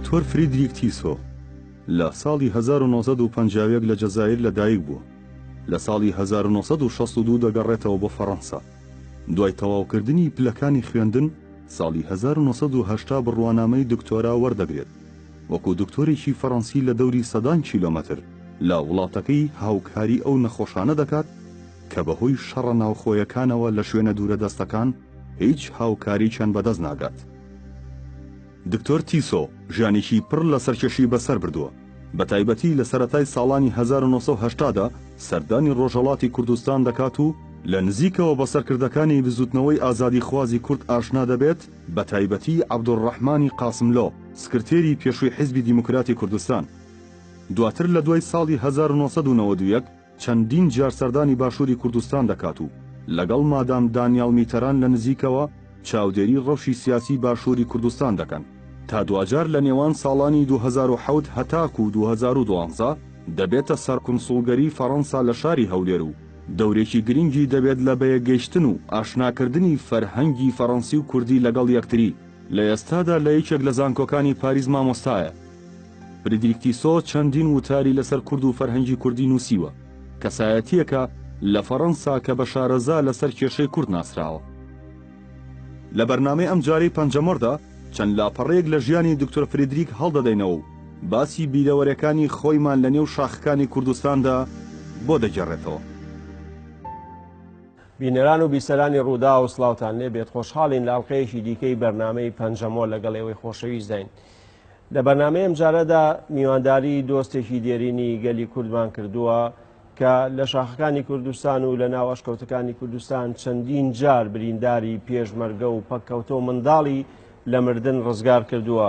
دکتۆر فریدریک تیسۆ لە ساڵی 1951 لە جەزائیر لە دایک بووە. لە ساڵی 1962 دەگەڕێتەوە بۆ فەڕەنسا. دوای تەواوکردنی پلەکانی خوێندن، ساڵی 1980 بڕوانامەی دکتۆرا وەردەگرێت. وەکو دکتۆرێکی فەڕەنسی لە دەوری سەدان کیلۆمەتر لە وڵاتەکەی هاوکاری ئەو نەخۆشانە دەکات کە بەهۆی شەڕە ناوخۆیەکانەوە لە شوێنە دوورەدەستەکان هیچ هاوکاریکیان بەدەست ناگات. دکتۆر تیسۆ ژیانێکی پڕ لە سەرکێشی بەسەر بردووە، بەتایبەتی لە سەرەتای ساڵانی 1980 دا سەردانی ڕۆژهەڵاتی کوردستان دەکات و لە نزیکەوە بە سەرکردەکانی بزووتنەوەی ئازادیخوازی کورد ئاشنا دەبێت، بەتایبەتی عەبدولڕەحمانی قاسملۆ، سکرتێری پێشووی حیزبی دیموکراتی کوردستان. دواتر لە دوای ساڵی 1991 چەندین جار سەردانی باشووری کوردستان دەکات و لەگەڵ مادام دانیاڵ میتەران لە نزیکەوە چاودێری ڕەوشی سیاسی باشووری کوردستان دەکەن تا دواجار لە نێوان ساڵانی 2007 هەتاکوو 2012 دەبێتە سەرکونسوڵگەری فەڕەنسا لە شاری هەولێر و دەورێکی گرنگی دەبێت لە بەیەکگەیشتن و ئاشناکردنی فەرهەنگی فەڕەنسی و کوردی لەگەڵ یەکتری. لە ئێستادا لە یەکێک لە زانکۆکانی پاریس مامۆستایە. فریدریک تیسۆ چەندین وتاری لەسەر کورد و فەرهەنگی کوردی نووسیوە. کەسایەتییەکە لە فەڕەنسا کە بە شارەزا لەسەر کێشەی کورد ناسراوە. لە بەرنامەی ئەمجارەی پەنجەمۆردا چەند لاپەڕەیەک لە ژیانی دکتۆر فریدریک هەڵدەدەینەوە و باسی بیرەوەرەکانی خۆیمان لە نێو شاخەکانی کوردستاندا بۆ دەگێڕێتەوە. بینەران و بیسەرانی ڕووداو سڵاوتان لێ بێت، خۆشحاڵین لە ئەڵقەیەکی دیکەی بەرنامەی پەنجەمۆر لەگەڵ ئێوەی خۆشەویستداین. لە بەرنامەی ئەمجارەدا میوانداری دۆستێکی دێرینی گەلی کوردمان کردووە کە لە شاخەکانی کوردستان و لە ناو ئەشکەوتەکانی کوردستان چەندین جار برینداری پێشمەرگە و پەککەوتە و منداڵی لە مردن ڕزگار کردووە.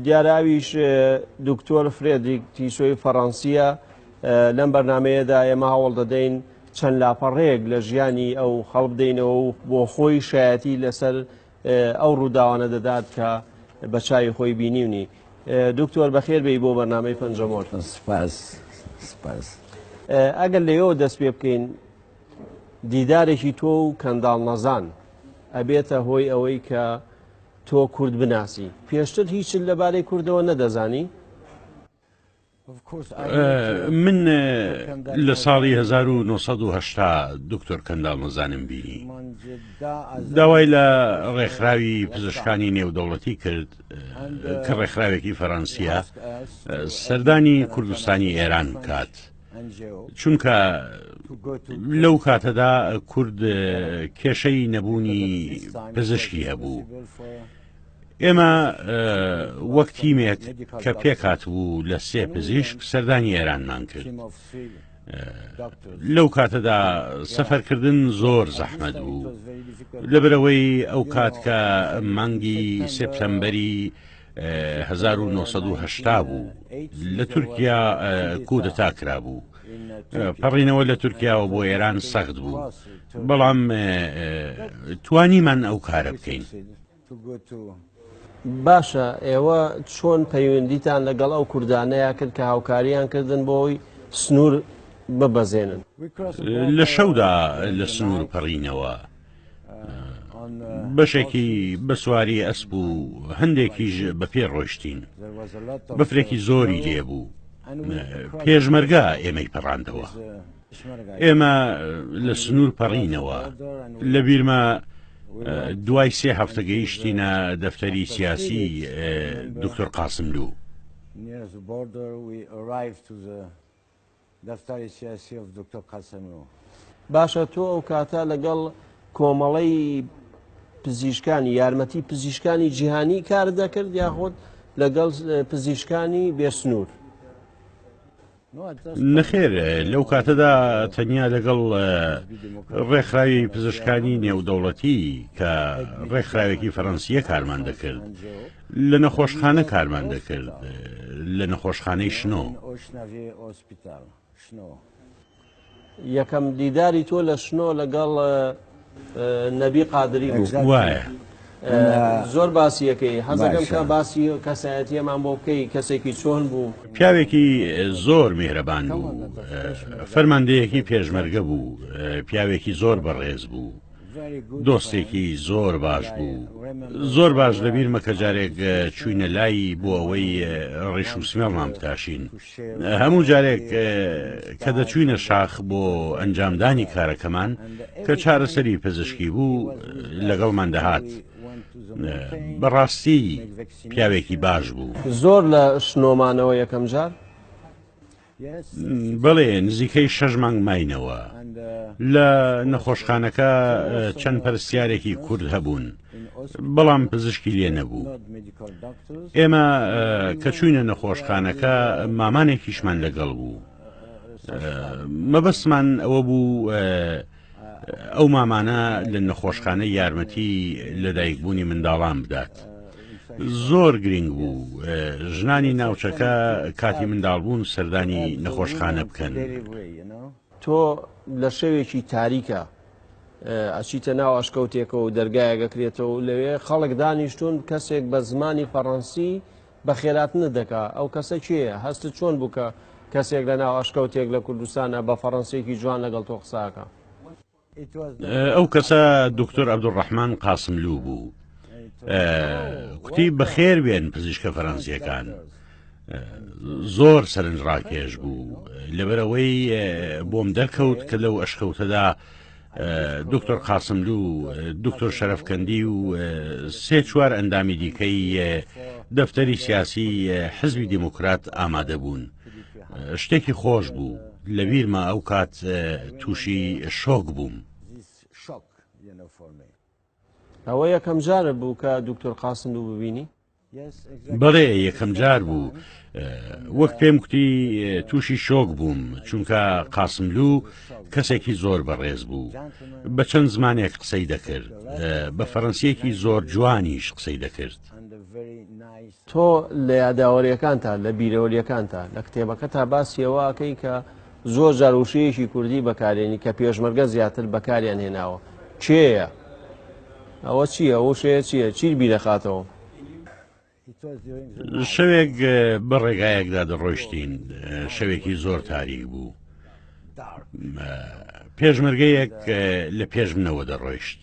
دیارە ئەویش دکتۆر فرێدریک تیسۆی فەڕەنسیە. لەم بەرنمەیەدا ئێمە هەوڵ دەدەین چەند لاپەڕەیەک لە ژیانی ئەو خەڵبدەینەوە و بۆ خۆی شایەتی لەسەر ئەو ڕووداوانە دەدات کە بە چاوی خۆی بینیونی. دکتۆر بەخێر بێی بۆ بەرنامەی پەنجەمۆر. سپاس سپاس. ئەگەر لەوێوە دەست پێ بکەین دیدارێکی تۆ و کەنداڵ نەزان ئەبێتە هۆی ئەوەی کە تۆ کورد بناسی پێشتر هیچت لەبارەی کوردەوە نەدەزانی؟ من لە ساڵی 1970 دکتۆر کەنداڵ نەزانم بینی داوای لە ڕێکخراوی پزیشکانی نێودەوڵەتی کرد کە ڕێکخراوێکی فەرەنسیە سەردانی کوردستانی ئێران بکات چونکە لەو کاتەدا کورد کێشەی نەبوونی پزیشکی هەبوو. ئێمە وەک تیمێک کە پێکهاتبوو لە سێ پزیشک سەردانی ئێرانمان کرد. لەو کاتەدا سەفەرکردن زۆر زەحمەت بوو لەبەرەوەی ئەو کات کە مانگی سێپتەمبەری 1970 بوو لە تورکیا کودەتا کرابوو پەڕینەوە لە تورکیاوە بۆ ئێران سەخت بوو بەڵام توانیمان ئەو کارە بکەین. باشە ئێوە چۆن پەیوەندیتان لەگەڵ ئەو کوردانەیا کرد کە هاوکاریان کردن بۆ ئەوەی سنوور ببەزێنن؟ لە شەودا لە سنوور پەڕینەوە بەشێکی بە سواری ئەسپ و هەندێکیش بە پێ ڕۆیشتین بەفرێکی زۆری لێبوو پێشمەرگە ئێمەی پەڕاندەوە. ئێمە لە سنوور پەڕینەوە لە بیرمە دوای سێ هەفتە گەیشتینە دەفتەری سیاسی دکتۆر قاسملوو. باشە تۆ ئەو کاتە لەگەڵ کۆمەڵەی پزیشکانی یارمەتی پزیشکانی جیهانی کار دەکرد یاخود لەگەڵ پزیشکانی بێسنوور؟ نەخێر لەو کاتەدا تەنیا لەگەڵ ڕێکخراوی پزیشکانی نێودەوڵەتی کە ڕێکخراوێکی فەرەنسیە کارمان دەکرد لە نەخۆشخانە کارمان دەکرد لە نەخۆشخانەی شنۆ. یەکەم دیداری تۆ لە شنۆ لەگەڵ نەبی قادری بوو وایە زۆر باسیەکەی حەزەکەم کە باسی کەسایەتیەمان بۆ بکەی کەسێکی چۆن بوو پیاوێکی زۆر میهرەبان بوو فەرماندەیەکی پێشمەرگە بوو پیاوێکی زۆر بەڕێز بوو. دۆستێکی زۆر باش بوو. زۆر باش لەبیرمە کە جارێک چووینە لای بۆ ئەوەی ڕیش و سمێڵمان بتاشین. هەموو جارێک کە دەچووینە شاخ بۆ ئەنجامدانی کارەکەمان کە چارەسەری پزیشکی بوو لەگەڵمان دەهات. بەڕاستی پیاوێکی باش بوو. زۆر لە شنۆ مانەوە یەکەم جار؟ بەڵێ نزیکەی شەش مانگ ماینەوە. لە نەخۆشخانەکە چەند پەرستیارێکی کورد هەبوون، بەڵام پزیشکی لێ نەبوو. ئێمە کە چووینە نەخۆشخانەکە مامانێکیشمان لەگەڵ بوو. مەبەستمان ئەوە بوو ئەو مامانە لە نەخۆشخانە یارمەتی لەدایکبوونی منداڵان بدات. زۆر گرنگ بوو ژنانی ناوچەکە کاتی منداڵبوون سەردانی نەخۆشخانە بکەن. تۆ لە شەوێکی تاریکە ئەچیتە ناو ئەشکەوتێکەوە و دەرگایەک ئەکرێتەوە و لەوێ خەڵک دانیشتوون کەسێک بە زمانی فەڕەنسی بەخێراتنت دەکا ئەو کەسە کێیە؟ هەستت چۆن بوو کە کەسێک لە ناو ئەشکەوتێک لە کوردستانە بە فەڕەنسیەکی جوان لەگەڵ تۆ قسە ئەکا؟ ئەو کەسە دکتۆر عەبدولڕەحمان قاسملوو بوو. کوتی بەخێر بێن پزیشکە فەرەنسیەکان. زۆر سەرنجڕاکێش بوو لەبەرەوەی بۆم دەرکەوت کە لەو ئەشکەوتەدا دکتۆر قاسملوو دکتۆر شەرەفکەندی و سێ چوار ئەندامی دیکەی دەفتەری سیاسی حزبی دیموکرات ئامادە بوون. شتێکی خۆش بوو لەبیرمە ئەو کات تووشی شۆک بووم. ئەوە یەکەم جارت بوو کە دکتۆر قاسملوو ببینی؟ بەڵێ یەکەم جار بوو وەک پێم کوتی تووشی شۆک بووم چونکە قاسملوو کەسێکی زۆر بەڕێز بوو بە چەند زمانێک قسەی دەکرد بە فەرەنسیەکی زۆر جوانیش قسەی دەکرد. تۆ لە یاداوەریەکانتا لە بیرەوەریەکانتا لە کتێبەکەتا باسی ئەوە ئەکەی کە زۆر جار وشەیەکی کوردی بەکارێنی کە پێشمەرگە زیاتر بەکاریان هێناوە کێیە؟ ئەوە چییە؟ ئەو وشەیە چییە؟ چیت بیرەخاتەوە؟ شەوێک بە ڕێگایەکدا دەڕۆیشتین شەوێکی زۆر تاریک بوو پێشمەرگەیەک لە پێش منەوە دەڕۆیشت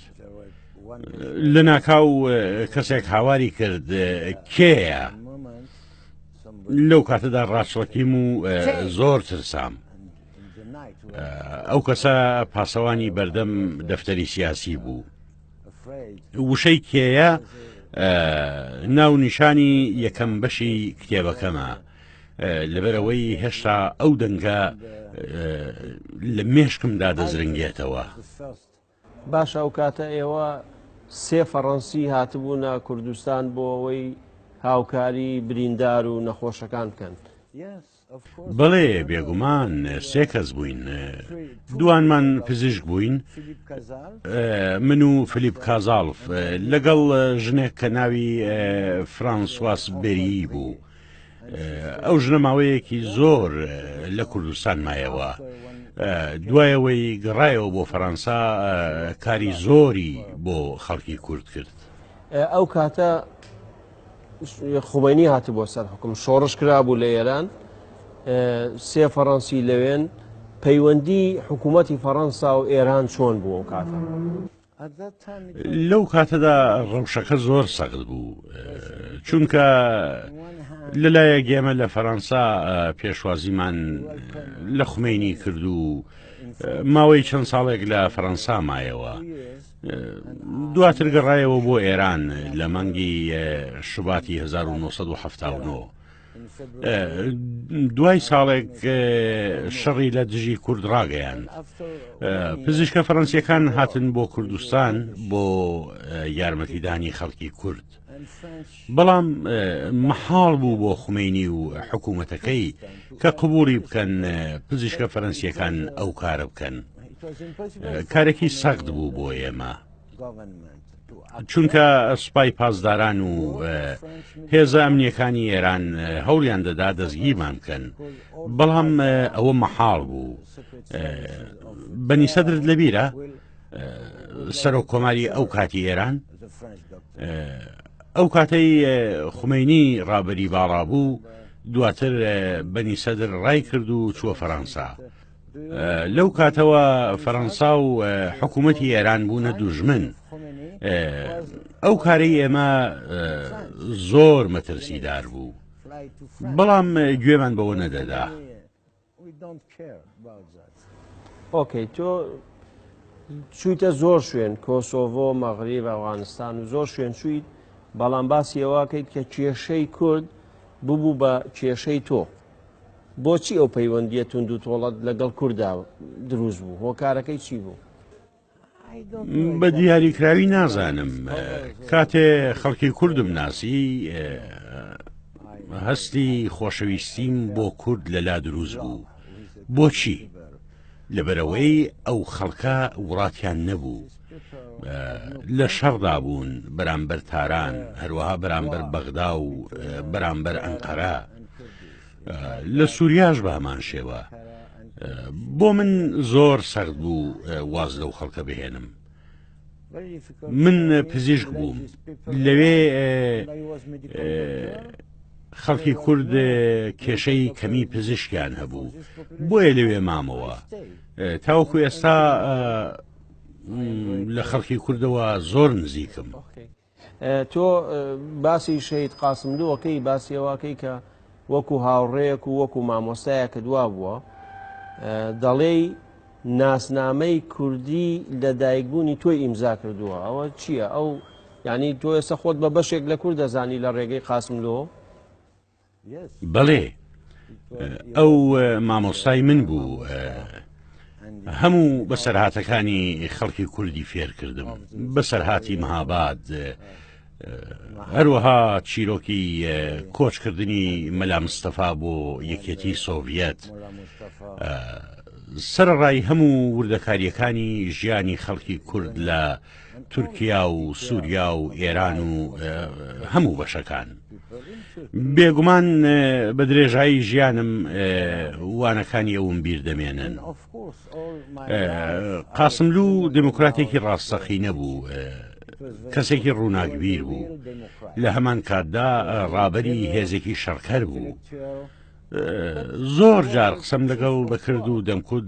لە ناکاو کەسێک هاواری کرد کێیە؟ لەو کاتەدا ڕاچڵەکیم و زۆر ترسام. ئەو کەسە پاسەوانی بەردەم دەفتەری سیاسی بوو. وشەی کێیە ناونیشانی یەکەم بەشی کتێبەکەمە. لەبەرئەوەی هێشتا ئەو دەنگە لە مێشکمدا دەزرنگێتەوە. باشە ئەو کاتە ئێوە سێ فەڕەنسی هاتبوونە کوردستان بۆ ئەوەی هاوکاری بریندار و نەخۆشەکان بکەن؟ بەڵێ بێگومان سێ کەس بووین دوانمان پزیشک بووین من و فلیپ کازاڵف لەگەڵ ژنێک کە ناوی فرانسواس بێریی بوو. ئەو ژنە ماوەیەکی زۆر لە کوردستان مایەوە دوایەوەی گەڕایەوە بۆ فەرەنسا کاری زۆری بۆ خەڵکی کورد کرد. ئەو کاتە خومەینی هاتبووە سەر حکوم شۆڕش کرابوو لە ئێران سێ فەڕەنسی لەوێن پەیوەندی حکوومەتی فەڕەنسا و ئێران چۆن بوو ئەو کاتە؟ لەو کاتەدا ڕەوشەکە زۆر سەخت بوو چونکە لەلایەک ئێمە لە فەرەنسا پێشوازیمان لە خومینی کرد و ماوەی چەند ساڵێک لە فەرەنسا مایەوە دواتر گەڕایەوە بۆ ئێران لە مانگی شوباتی 1970 دوای ساڵێک شەڕی لە دژی کورد ڕاگەیاند پزیشکە فەرەنسیەکان هاتن بۆ کوردستان بۆ یارمەتیدانی خەڵکی کورد بەڵام مەحاڵ بوو بۆ خومینی و حکوومەتەکەی کە قبولی بکەن پزیشکە فەرەنسیەکان ئەو کارە بکەن کارێکی سەخت بوو بۆ ئێمە. چونکە سوپای پاسداران و هێزە ئەمنیەکانی ئێران هەوڵیان دەدا دەستگیرمان بکەن بەڵام ئەوە مەحاڵ بوو بەنی سەدرت لەبیرە سەرۆک کۆماری ئەو کاتی ئێران ئەو کاتەی خومینی ڕابەری باڵا بوو دواتر بەنی سەدر ڕای کرد و چووە فەرەنسا. لەو کاتەوە فەرەنسا و حکوومەتی ئێران بوونە دوژمن. ئەو کارەی ئێمە زۆر مەترسیدار بوو، بەڵام گوێمان بەوە نەدەدا. ئۆکەی تۆ چوویتە زۆر شوێن کۆسۆڤۆ مەغریب ئەفغانستان و زۆر شوێن چوویت بەڵام باسی ئەوەکەیت کە کێشەی کورد ببوو بە کێشەی تۆ بۆچی ئەو پەیوەندیە توند و تۆڵەت لەگەڵ کووردا دروست بوو هۆکارەکەی چی بوو؟ بە دیاریکراوی نازانم کاتێ خەڵکی کوردم ناسی هەستی خۆشەویستیم بۆ کورد لەلا دروست بوو بۆچی لەبەرەوەی ئەو خەڵکە وڵاتیان نەبوو لە شەڕدا بوون بەرامبەر تاران هەروەها بەرامبەر بەغدا و بەرامبەر ئەنقەرە لە سووریاش بە هەمان شێوە بۆ من زۆر سەخت بوو واز لەو خەڵکە بهێنم من پزیشک بووم لەوێ خەڵکی کورد کێشەی کەمی پزیشکیان هەبوو بۆیە لەوێ مامەوە تاوەکو ئێستا لە خەڵکی کوردەوە زۆر نزیکم. تۆ باسی شەهید قاسملوەکەی باسی ئەوەکەی کە وەکو هاوڕێیەک و وەکو مامۆستایەکە دوا بووە دەڵێی ناسنامەی کوردی لە دایکبوونی تۆی ئیمزا کردووە ئەوە چییە ئەو یعنی تۆ ئێستا خۆت بە بەشێک لە کورد دەزانی لە ڕێگەی قاسملۆ بەڵێ ئەو مامۆستای من بوو هەموو بەسەرهاتەکانی خەڵکی کوردی فێرکردم بەسەرهاتی مهاباد هەروەها چیرۆکی کۆچکردنی مەلا مستەفا بۆ یەکێتی سۆڤەت سەرڕای هەموو وردەکاریەکانی ژیانی خەڵکی کورد لە تورکیا و سووریا و ئێران و هەموو بەشەکان. بێگومان بە درێژایی ژیانم وانەکانی ئەوم بیر دەمێنن. قاسملوو دموکراتێکی ڕاستەقینە بوو، کەسێکی ڕووناکبیر بوو، لە هەمان کاتدا ڕابەری هێزێکی شەڕکەر بوو. زۆر جار قسەم لەگەڵ دەکرد و دەمکوت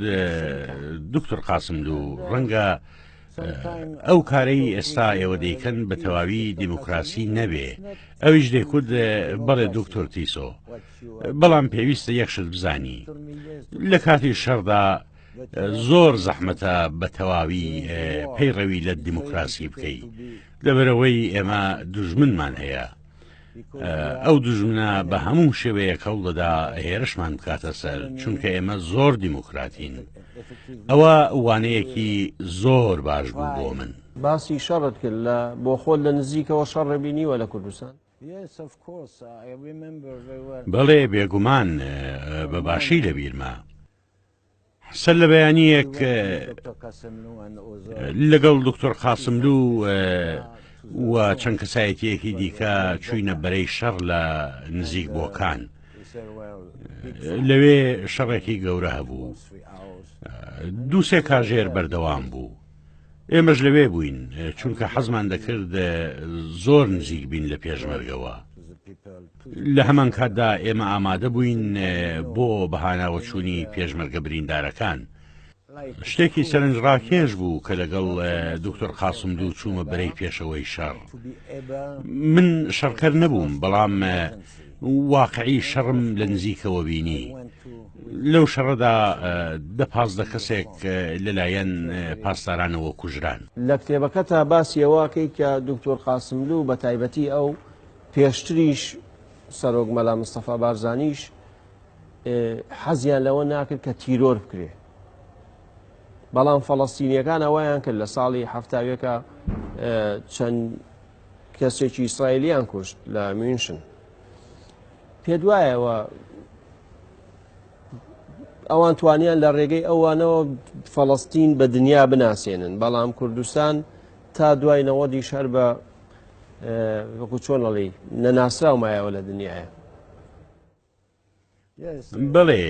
دکتۆر قاسملوو ڕەنگە ئەو کارەی ئێستا ئێوە دەیکەن بە تەواوی دیموکراسی نەبێ ئەویش دەیکوت بەڵێ دکتۆر تیسۆ بەڵام پێویستە یەک شت بزانی لە کاتی شەڕدا زۆر زەحمەتە بە تەواوی پەیڕەوی لە دیموکراسی بکەی لەبەرەوەی ئێمە دوژمنمان هەیە ئەو دوژمنە بە هەموو شێوەیەک هەوڵدەدا هێرشمان بکاتە سەر چونکە ئێمە زۆر دیموکراتین ئەوە وانەیەکی زۆر باش بوو بۆ من. باسی شەڕت کرد لە بۆ خۆت لە نزیکەوە شەڕ بینیوە لە کوردستان؟ بەڵێ بێگومان بە باشی لەبیرمە. سەر لە بەیانییەک لەگەڵ دکتۆر قاسملوو و چەند کەسایەتیەکی دیکە چوینە بەرەی شەڕ لە نزیک بۆکان لەوێ شەڕێکی گەورە هەبوو دووسێ کاژێر بەردەوام بوو ئێمەش لەوێ بووین چونکە حەزمان دەکرد زۆر نزیک بین لە پێشمەرگەوە. لە هەمان کاتدا ئێمە ئامادە بووین بۆ بەهاناوەچوونی پێشمەرگە بریندارەکان. شتێکی سەرنجڕاکێش بوو کە لەگەڵ دکتۆر قاسملوو چوومە بەرەی پێشەوەی شەڕ. من شەڕکەر نەبووم، بەڵام واقعی شەڕم لە نزیکەوە بینی. لەو شەڕەدا دە 15 کەسێک لەلایەن پاسدارانەوە کوژران. لە کتێبەکەتا باسی ئەوە ئەکەی کە دکتۆر قاسملوو بە تایبەتی ئەو پێشتریش سەرۆک مەلا مستەفا بارزانیش حەزیان لەوە ناکرد کە تیرۆر بکرێ بەڵام فەڵەستینیەکان ئەوەیان کرد لە ساڵی هەفتاوێکە چەند کەسێکی ئیسرائیلیان کوشت لە میونشن پێت وایەوە ئەوان توانیان لە ڕێگەی ئەوانەوە فەڵەستین بە دنیا بناسێنن بەڵام کوردستان تا دوای نەوەدیش هەر بە وەکو چۆن ئەڵێی نەناسراو مایەوە لە دنیاە. بەڵێ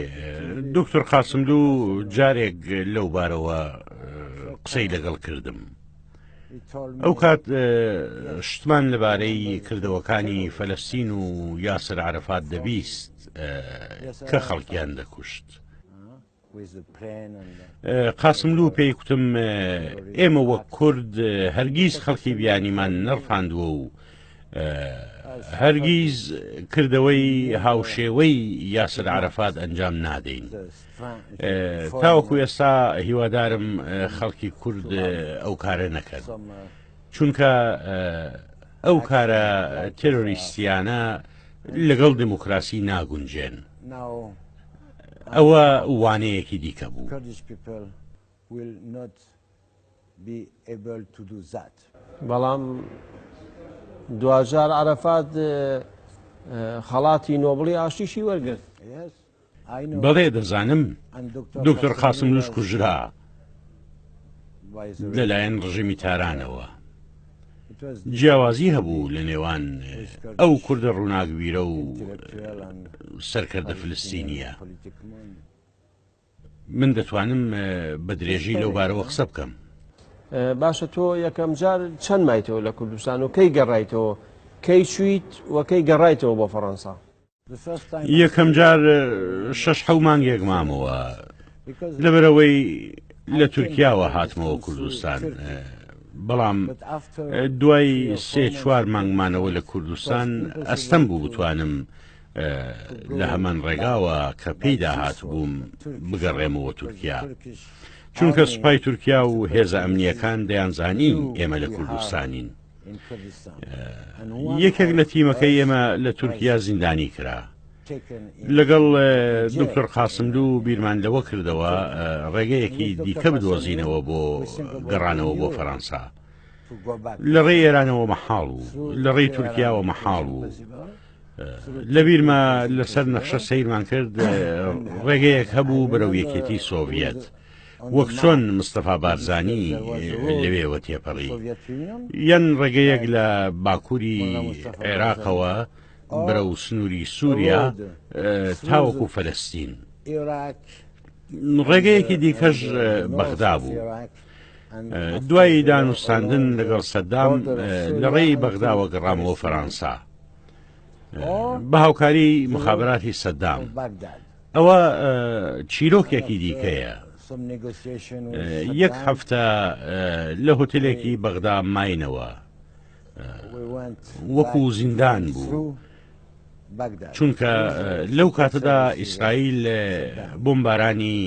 دکتۆر قاسملوو جارێک لەو بارەوە قسەی لەگەڵ کردم. ئەو کات شتمان لەبارەی کردەوەکانی فەلەستین و یاسر عرفات دەبیست کە خەڵکیان دەکوشت. قاسملوو پێی کوتم ئێمە وەک کورد هەرگیز خەڵکی بیانیمان نەڕفاندووە و هەرگیز کردەوەی هاوشێوەی یاسر عەرەفات ئەنجام نادەین. تاوەکو ئێستا هیوادارم خەڵکی کورد ئەو کارە نەکەن. چونکە ئەو کارە تێرۆریستیانە لەگەڵ دموکراسی ناگونجێن. ئەوە وانەیەکی دیکە بوو. بەڵام دواجار عەرەفات خەڵاتی نۆبڵی ئاشتیشی وەرگرت. بەڵێ دەزانم دکتۆر قاسملوش کوژرا لەلایەن ڕژێمی تارانەوە. جیاوازی هەبوو لە نێوان ئەو کوردە ڕووناکبیرە و سەرکردە فلستینیە. من دەتوانم بە درێژی لەو بارەوە قسە بکەم. باشە تۆ یەکەم جار چەند مایتەوە لە کوردستان و کەی گەڕایتەوە کەی چویت و کەی گەڕایتەوە بۆ فەڕەنسا؟ یەکەم جار شەش حەو مانگێک مامەوە لەبەرەوەی لە تورکیاوە هاتمەوە کوردستان بەڵام دوای سێ چوار مانگمانەوە لە کوردستان ئەستەم بوو بتوانم لە هەمان ڕێگاوە کە پێیدا هاتبووم بگەڕێمەوە تورکیا چونکە سوپای تورکیا و هێزە ئەمنیەکان دەیانزانی ئێمە لە کوردستانین یەکێک لە تیمەکەی ئێمە لە تورکیا زیندانی کرا لەگەڵ دکتۆر قاسملوو بیرمان لەوە کردەوە ڕێگەیەکی دیکە بدۆزینەوە بۆ گەڕانەوە بۆ فەرەنسا لە ڕێی ئێرانەوە مەحاڵ و لە ڕێی تورکیاوە مەحاڵ و لەبیرمە لەسەر نەخشە سەیرمان کرد ڕێگەیەک هەبوو بەرەو یەکێتی سۆڤەت. وەک چۆن مستەفا بارزانی لەوێوە تێپەڕی یان ڕێگەیەک لە باکووری عێراقەوە بەرەو سنووری سووریا تاوەکو فەلەستین ڕێگەیەکی دیکەش بەغدا بوو. دوای دانوستاندن لەگەڵ سەدام لە ڕێی بەغداوە گەڕامەوە فەرەنسا بە هاوکاری مخابراتی سەدام. ئەوە چیرۆکێکی دیکەیە. یەک هەفتە لە هۆتێلێکی بەغدا ماینەوە. وەکو زیندان بوو. چونکە لەو کاتەدا ئیسرائیل بۆمبارانی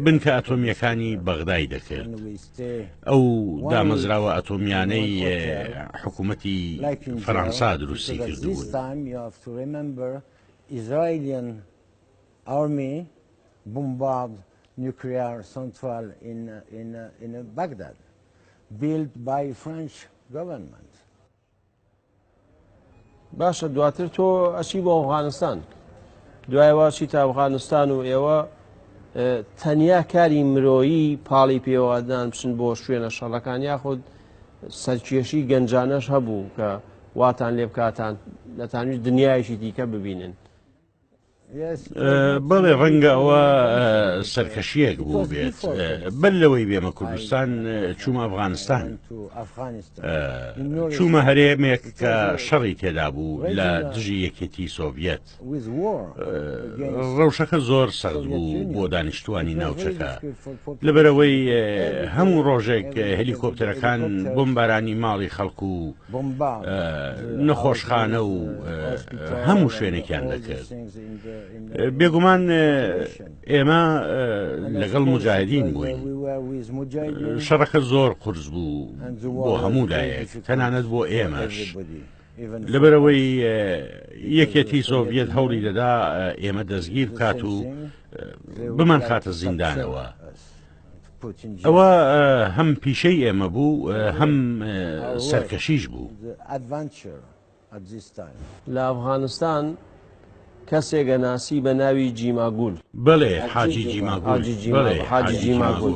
بنکە ئەتۆمیەکانی بەغدای دەکرد. ئەو دامەزراوە ئەتۆمیانەی حکوومەتی فەرەنسا دروستی کردبوون. Israelian army bombard nuclear central in, in, in Baghdad, built by French government. باشە دواتر تۆ ئەچی بۆ ئەفغانستان دوایەوە چیتە ئەفغانستان و ئێوە تەنیا کاری مرۆیی پاڵی پێوەدان بچن بۆ شوێنە شەڕەکان یاخود سەرکێشی گەنجانەش هەبوو کە واتان لێ بکاتان دەتانویست دنیایەکی دیکە ببینن. بەڵێ ڕەنگە ئەوە سەرکەشیەک بوو بێت بەر لەوەی بێمە کوردستان چوومە ئەفغانستان چوومە هەرێمێک کە شەڕی تێدا بوو لە دژی یەکێتی سۆڤەت ڕەوشەکە زۆر سەخت بوو بۆ دانیشتوانی ناوچەکە لەبەرەوەی هەموو ڕۆژێک هەلیکۆپتەرەکان بۆمبارانی ماڵی خەڵک و نەخۆشخانە و هەموو شوێنێکیان دەکرد بێگومان ئێمە لەگەڵ مجاهدین بووین شەڕەکە زۆر قرس بوو بۆ هەموو لایەک تەنانەت بۆ ئێمەش لەبەرئەوەی یەکێتی سۆڤیەت هەوڵی دەدا ئێمە دەستگیر بکات و بمانخاتە زیندانەوە. ئەوە هەم پیشەی ئێمە بوو هەم سەرکەشیش بوو. لە ئەفغانستان کەسێک ئەناسی بە ناوی جیماگول. بەڵێ حاجی جیماگول. بەڵێ حاجی جیماگول.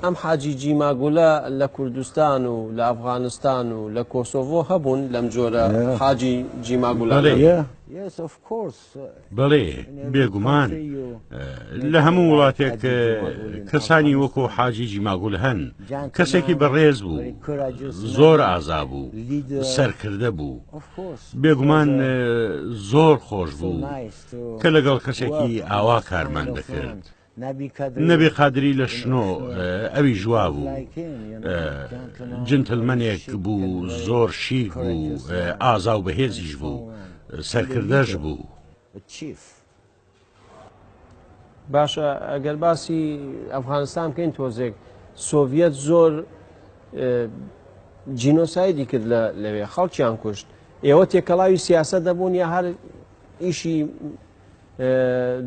ئەم حاجی جیماگولە لە کوردستان و لە ئەفغانستان و لە کۆسۆڤۆ هەبوون لەم جۆرە حاجی جیماگولانە؟ بەڵێ بێگومان لە هەموو وڵاتێک کەسانی وەکو حاجی جیماگول هەن کەسێکی بەڕێز بوو زۆر ئازا بوو سەرکردە بوو بێگومان زۆر خۆش بوو کە لەگەڵ کەسێکی ئاوا کارمان دەکرد. نەبی قادری لە شنۆ ئەویش وابوو. جنتلمەنێک بوو، زۆر شیک بوو، ئازا و بەهێزیش بوو، سەرکردەش بوو. باشە ئەگەر باسی ئەفغانستان بکەین تۆزێک سۆڤیەت زۆر جینۆسایدی کرد لەوێ خەڵکیان کوشت ئێوە تێکەڵاوی سیاسە دەبوون یا هەر ئیشی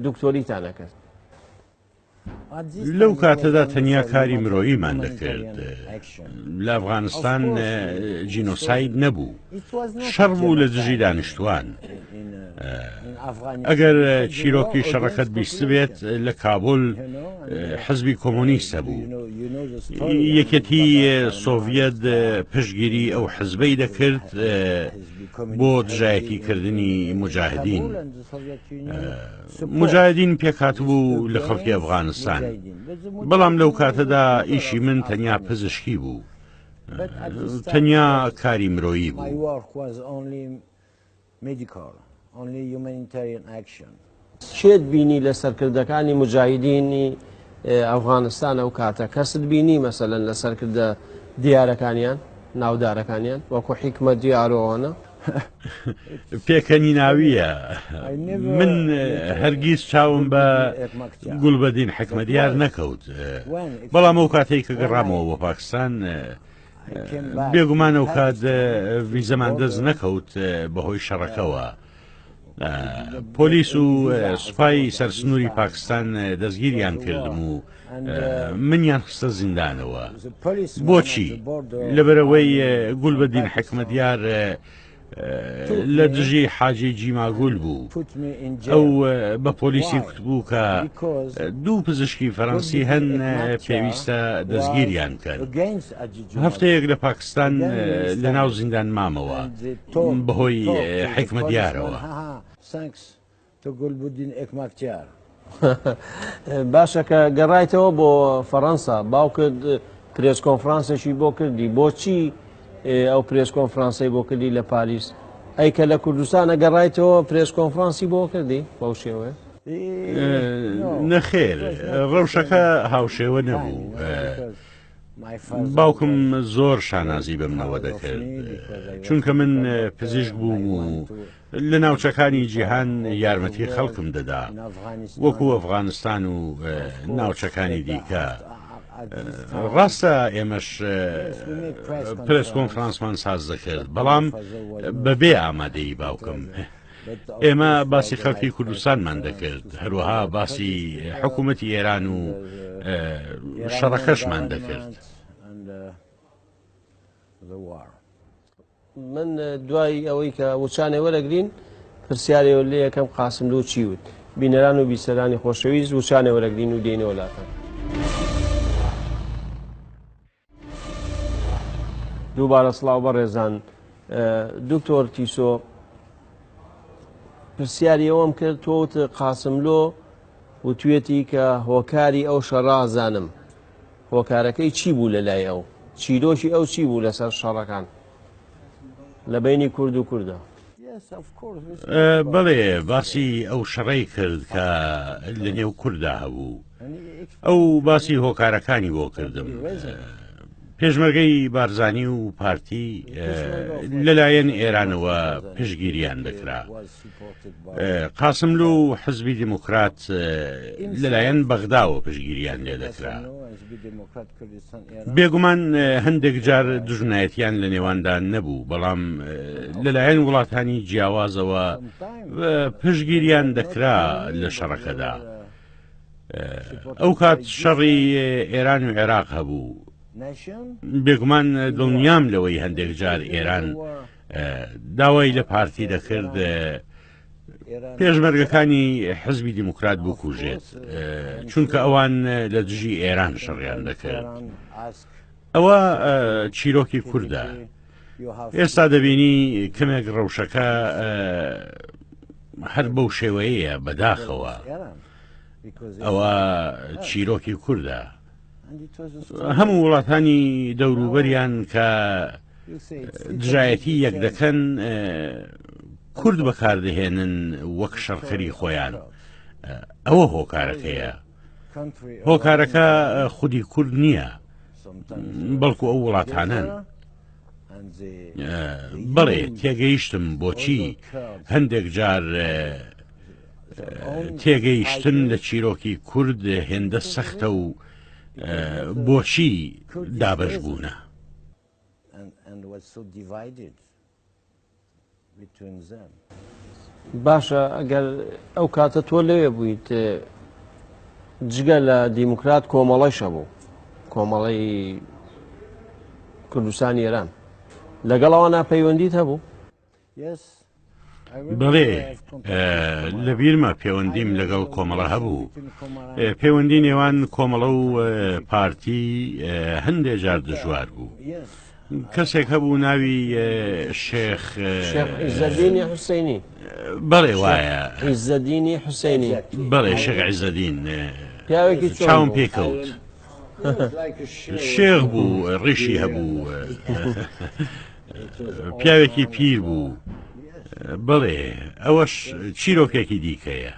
دکتۆریتان ئەکرد؟ لەو کاتەدا تەنیا کاری مرۆییمان دەکرد. لە ئەفغانستان جینۆساید نەبوو، شەڕ بوو لە دژی دانیشتوان. ئەگەر چیرۆکی شەڕەکەت بیستبێت لە کابول حزبی کۆمۆنیست هەبوو. یەکێتی سۆڤیەت پشتگیری ئەو حزبەی دەکرد بۆ دژایەتیکردنی موجاهدین. موجاهدین پێکهاتبوو لە خەڵکی ئەفغانستان، بەڵام لەو کاتەدا ئیشی من تەنیا پزیشکی بوو، تەنیا کاری مرۆیی بوو. کێت بینی لە سەرکردەکانی موجاهیدینی ئەفغانستان ئەو کاتە؟ کەست بینی مەسەلەن لە سەرکردە دیارەکانیان، ناودارەکانیان وەکو حیکمەت دیار و ئەوانە؟ پێکەنیناوییە. من هەرگیز چاوم بە گوڵبەدین حیکمەتیار نەکەوت. بەڵام ئەو کاتەی کە گەڕامەوە بۆ پاکستان، بێگومان ئەو کات ڤیزەمان دەست نەکەوت بەهۆی شەڕەکەوە. پۆلیس و سوپای سەر سنووری پاکستان دەستگیریان کردم و منیان خستە زیندانەوە. بۆچی؟ لەبەرئەوەی گولبەدین حیکمەتیار لە دژی حاجی جیماگول بوو. ئەو بە پۆلیسی کوتبوو کە دوو پزیشکی فەرەنسی هەن پێویستە دەستگیریان بکەن. هەفتەیەک لە پاکستان لەناو زیندان مامەوە بەهۆی حیکمەتیارەوە. تۆ گولبودین ئێکماکتیار. باشە کە گەڕایتەوە بۆ فەڕەنسا باوکت پرێس کۆنفرانسێکی بۆ کردی بۆچی ئەو پرێس کۆنفرانسەی بۆ کردی لە پاریس ئەی کە لە کوردستانە گەڕایتەوە پرێس کۆنفرانسی بۆ کردی بەو شێوەیە؟ نەخێر ڕەوشەکە هاوشێوە نەبوو. باوکم زۆر شانازی بەمنەوە دەکرد چونکە من پزیشک بووم و لە ناوچەکانی جیهان یارمەتی خەڵکم دەدا وەکو ئەفغانستان و ناوچەکانی دیکە. ڕاستە ئێمەش پرس کۆنفرانسمان ساز دەکرد بەڵام بەبێ ئامادەی باوکم. ئێمە باسی خەڵکی کوردستانمان دەکرد هەروەها باسی حکوومەتی ئێران و شەڕەکەشمان دەکرد. من دوای ئەوەی کە وچانێ وەرەگرین پرسیارێ لێ یەکەم قاسملوو چی وت؟ بینەران و بیسەرانی خۆشەویست وچانێ وەرەگرین و دێینەوە لاتان. دووبارە سڵاو بەڕێزان دکتۆر تیسۆ پرسیاری ئەوەم کرد تۆ وت قاسملۆ وتوێتی کە هۆکاری ئەو شەڕازانم هۆکارەکەی چی بوو لە لای ئەو؟ چیرۆکی ئەو چی بوو لەسەر شەڕەکان لە بەینی کورد و کوردە؟ بەڵێ باسی ئەو شەڕەی کرد کە لە نێو کوردا هەبوو. ئەو باسی هۆکارەکانی بۆ کردم. پێشمەرگەی بارزانی و پارتی لەلایەن ئێرانەوە پشتگیریان دەکرا. قاسملو و حزبی دیموکرات لەلایەن بەغداوە پشتگیریان لێ دەکرا. بێگومان هەندێک جار دژمنایەتیان لە نێواندا نەبوو، بەڵام لەلایەن وڵاتانی جیاوازەوە پشتگیریان دەکرا لە شەڕەکەدا. ئەو کات شەڕی ئێران و عێراق هەبوو. بێگومان دڵنیام لەوەی هەندێک جار ئێران داوای لە پارتی دەکرد پێشمەرگەکانی حزبی دیموکرات بکوژێت چونکە ئەوان لە دژی ئێران شەڕیان دەکرد ئەوە چیرۆکی کوردە ئێستا دەبینی کەمێک ڕەوشەکە هەر بەو شێوەیە بەداخەوە ئەوە چیرۆکی کوردە هەموو وڵاتانی دەوروبەریان کە دژایەتی یەک دەکەن کورد بەکاردەهێنن وەک شەڕکەری خۆیان ئەوە هۆکارەکەیە. هۆکارەکە خودی کورد نییە بەڵکو ئەو وڵاتانەن. بەڵێ تێگەیشتم بۆچی هەندێک جار تێگەیشتن لە چیرۆکی کورد هێندە سەختە و بۆچی دابەش بوونە. باشە ئەگەر ئەو کاتە تۆ لەوێ بوویت جگە لە دیموکرات کۆمەڵەش هەبوو کۆمەڵەی کوردستانی ئێران لەگەڵ ئەوانە پەیوەندیت هەبوو؟ بەڵێ لە بیرمە پەیوەندیم لەگەڵ کۆمەڵە هەبوو پەیوەندی نێوان کۆمەڵە و پارتی هەندێ جار دژوار بوو کەسێک هەبوو ناوی شێخ عیزەدینی حوسینی بەڵێ وایە عیزەدینی حوسینی بەڵێ شێخ عیزەدین پیاوێکی چاوم پێکەوت شێخ بوو ڕیشی هەبوو پیاوێکی پیر بوو بەڵێ ئەوەش چیرۆکێکی دیکەیە.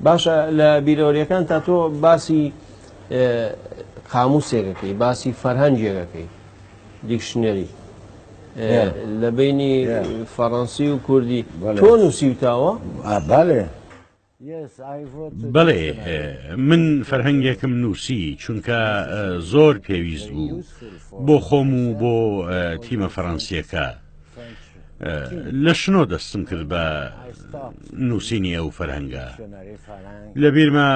باشە لە بیرەوەریەکان تا تۆ باسی قاموسێکەکەی باسی فەرهەنگێکەکەی دیکشنەری لە بینی فەڕەنسی و کوردی تۆ نووسیوتاوە؟ بەڵێ بەڵێ من فەرهەنگێکم نووسی چونکە زۆر پێویست بوو بۆ خۆم و بۆ تیمە فەڕەنسیەکە لە شنۆ دەستم کرد بە نووسینی ئەو فەرهەنگە لە بیرمە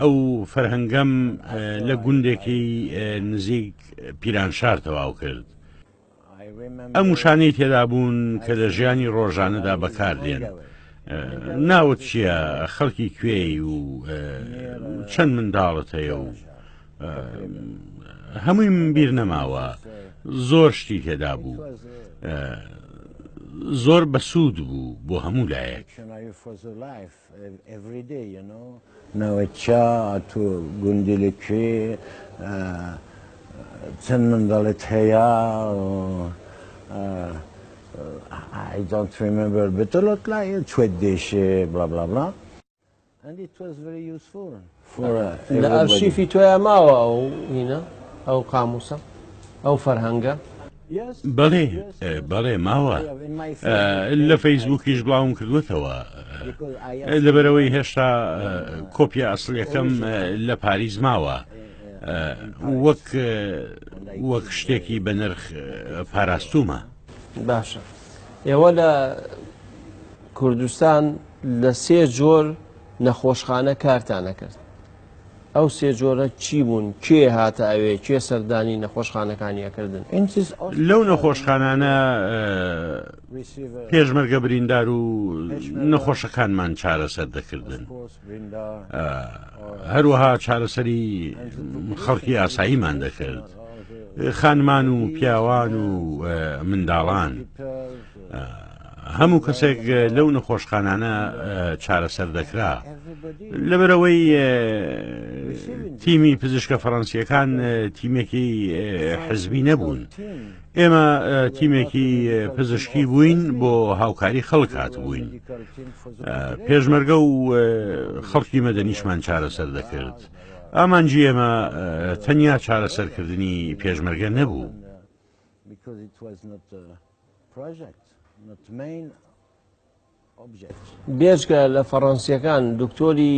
ئەو فەرهەنگەم لە گوندێکی نزیک پیرانشار تەواو کرد ئەم وشانەی تێدا بوون کە لە ژیانی ڕۆژانەدا بەکاردێن ناوت چییە خەڵکی کوێی و چەند منداڵت هەیە و هەموویم بیر نەماوە زۆر شتی تێدا بوو زۆر بەسوود بوو بۆ هەموو لایەک. ناوت چیە تۆ گوندی لە کوێ چەند منداڵت هەیە I don't remember but a lot like چوێت دێشێ blah blah blah and it was very useful for لە ئەرشیفی تۆیا ماوە ئەو هینە ئەو قاموسە ئەو فەرهەنگە؟ بەڵێ بەڵێ ماوە لە فەیسبووکیش بڵاوم کردوێتەوە لەبەرەوەی هێشتا کۆپیا ئەسڵیەکەم لە پاریس ماوە وەک وەک شتێکی بەنرخ پاراستومە. باشە ئێوە لە کوردستان لە سێ جۆر نەخۆشخانە کارتان ئەکرد ئەو سێ جۆرە چی بوون کێ هاتە ئەوێ کێ سەردانی نەخۆشخانەکانی ئەکردن؟ لەو نەخۆشخانانە پێشمەرگە بریندار و نەخۆشەکانمان چارەسەر دەکردن هەروەها چارەسەری خەڵکی ئاساییمان دەکرد خانمان و پیاوان و منداڵان هەموو کەسێک لەو نەخۆشخانانە چارەسەر دەکرا لەبەرەوەی تیمی پزیشکە فەڕەنسیەکان تیمێکی حزبی نەبوون ئێمە تیمێکی پزیشکی بووین بۆ هاوکاری خەڵک هاتبووین پێشمەرگە و خەڵکی مەدەنیشمان چارەسەر دەکرد ئامانجی ئێمە تەنیا چارەسەرکردنی پێشمەرگە نەبوو. بێجگە لە فەڕەنسیەکان دکتۆری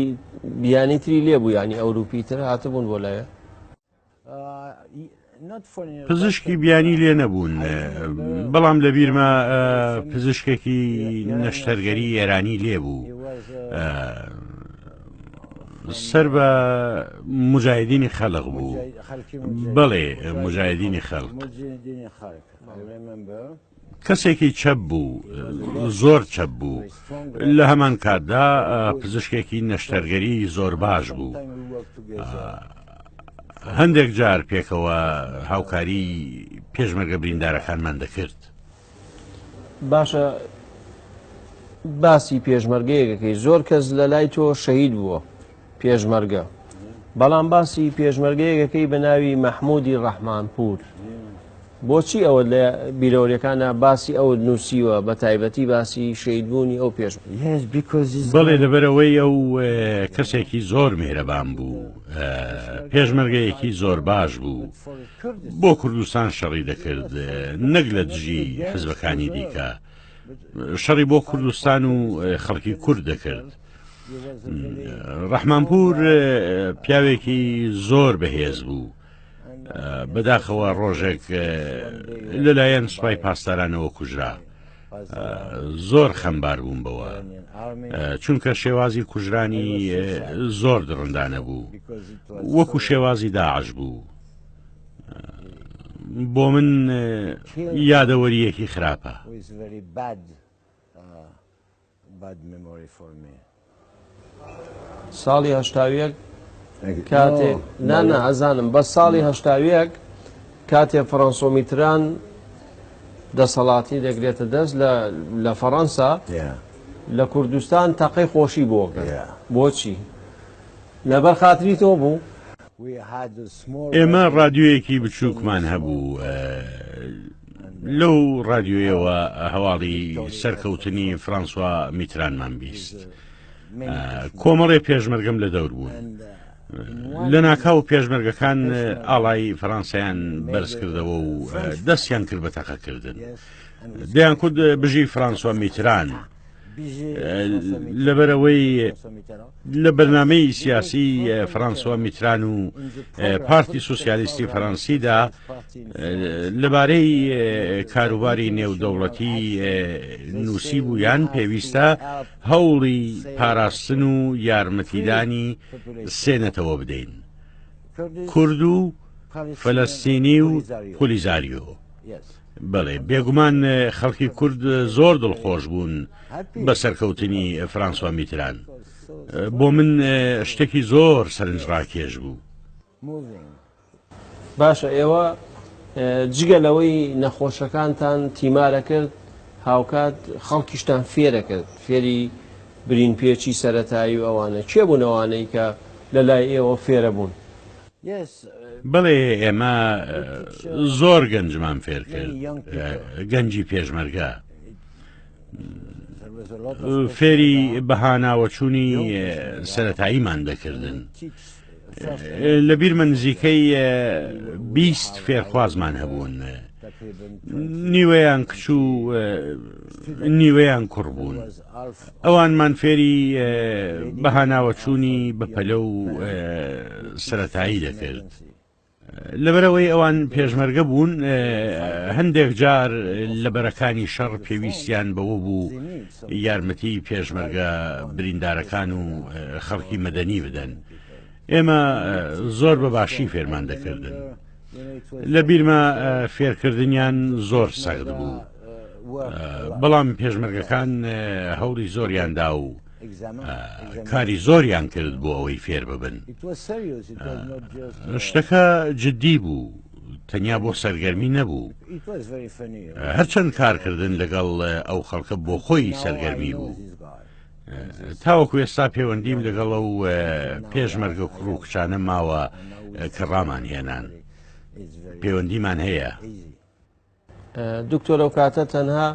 بیانی تری لێ بوو یانی ئەوروپی تر هاتبوون بۆ لایە؟ پزیشکی بیانی لێ نەبوون بەڵام لە بیرمە پزیشکێکی نەشتەرگەری ئێرانی لێ بوو سەر بە مجاهدینی خەلق بوو بەڵێ مجاهدینی خەلق کەسێکی چەپ بوو زۆر چەپ بوو لە هەمان کاتدا پزیشکێکی نەشتەرگەری زۆر باش بوو هەندێک جار پێکەوە هاوکاری پێشمەرگە بریندارەکانمان دەکرد. باشە باسی پێشمەرگەیەکەکەی زۆر کەس لە لای تۆ شەهید بووە پێشمەرگە بەڵام باسی پێشمەرگەیەکەکەی بە ناوی مەحموودی ڕەحمانپوور. بۆچی ئەوەت لە بیرەوەریەکانا باسی ئەوت نووسیوە بە تایبەتی باسی شەهید بوونی ئەو پێش بەڵێ لەبەرئەوەی ئەو کەسێکی زۆر میهرەبان بوو پێشمەرگەیەکی زۆر باش بوو بۆ کوردستان شەڕی دەکرد نەک لە دژی حزبەکانی دیکە شەڕی بۆ کوردستان و خەڵکی کورد دەکرد ڕەحمانپور پیاوێکی زۆر بەهێز بوو بەداخەوە ڕۆژێک لەلایەن سوپای پاسدارانەوە کوژرا زۆر خەمبار بووم بەوە چونکە شێوازی کوژرانی زۆر دڕندانە بوو وەکو شێوازی داعش بوو بۆ من یادەوەریەکی خراپە. ساڵی 81 کاتێ نا نا ئەزانم بەس ساڵی 81 کاتێ فەڕەنسۆ میتران دەسەڵاتی دەگرێتە دەست لە لە فەڕەنسا لە کوردستان تەقەی خۆشی بۆ کرد بۆچی لەبەر خاتری تۆ بوو؟ ئێمە ڕادیۆیەکی بچووکمان هەبوو لەو ڕادیۆیەوە هەواڵی سەرکەوتنی فرانسوا میترانمان بیست کۆمەڵێ پێشمەرگەم لە دەور بوون لە ناکاو پێشمەرگەکان ئاڵای فەرەنسایان بەرز کردەوە و دەستیان کرد بە تەقەکردن دەیان کورد بژی فرانسوا میتران لەبەرئەوەی لە بەرنامەی سیاسی فرانسوا میتران و پارتی سوسیالیستی فەرەنسیدا لەبارەی کاروباری نێودەوڵەتی نووسی بوویان پێویستە هەوڵی پاراستن و یارمەتیدانی سێنەتەوە بدەین کورد و فەلەستینی و پۆلیزاریۆ. بەڵێ بێگومان خەڵکی کورد زۆر دڵخۆش بوون بە سەرکەوتنی فرانسوا میتران بۆ من شتێکی زۆر سەرنجڕاکێش بوو. باشە ئێوە جگە لەوەی نەخۆشەکانتان تیمارە کرد هاوکات خەڵکیشتان فێرە کرد فێری برین پێچی سەتایی و ئەوانە کێ بوون ئەوانەی کە لە لای ئێوە فێرە بوون؟ بەڵێ ئێمە زۆر گەنجمان فێر کرد گەنجی پێشمەرگە فێری بەهاناوەچوونی سەتاییمان دەکردن لە بیرمە نزیکەی 20 فێرخوازمان هەبوون نیوەیان کچ و نیوەیان کوڕ بوون ئەوانمان فێری بەهاناوەچوونی بەپەلە و سەتایی دەکرد. لەبەرئەوەی ئەوان پێشمەرگە بوون هەندێک جار لە بەرەکانی شەڕ پێویستیان بەوە بوو یارمەتی پێشمەرگە بریندارەکان و خەڵکی مەدەنی بدەن. ئێمە زۆر بە باشی فێرمان دەکردن. لە بیرمە فێرکردنیان زۆر سەخت بوو. بەڵام پێشمەرگەکان هەوڵی زۆریان دا و کاری زۆریان کرد بۆ ئەوەی فێر ببن. شتەکە جددی بوو، تەنیا بۆ سەرگەرمی نەبوو. هەرچەند کارکردن لەگەڵ ئەو خەڵکە بۆ خۆی سەرگەرمی بوو. تاوەکو ئێستا پەیوەندیم لەگەڵ ئەو پێشمەرگە کوڕ و کچانە ماوە کە ڕامان هێنان پەیوەندیمان هەیە. دکتۆر ئەو کاتە تەنها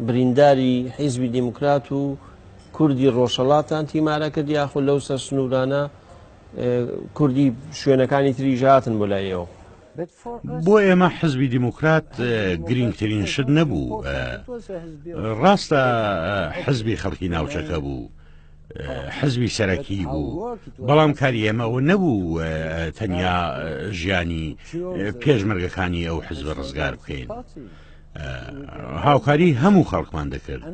برینداری حیزبی دیموکرات و کوردی ڕۆژهەڵاتان تیمارە کرد یاخود لەو سەر سنوورانە کوردی شوێنەکانی تریش هاتن بۆ لای ئێوە؟ بۆ ئێمە حزبی دیموکرات گرینگترین شت نەبوو ڕاستە حزبی خەڵکی ناوچەکە بوو حزبی سەرەکی بوو بەڵام کاری ئێمە ئەوە نەبوو تەنیا ژیانی پێشمەرگەکانی ئەو حزبە ڕزگار بکەین. هاوکاری هەموو خەڵکمان دەکرد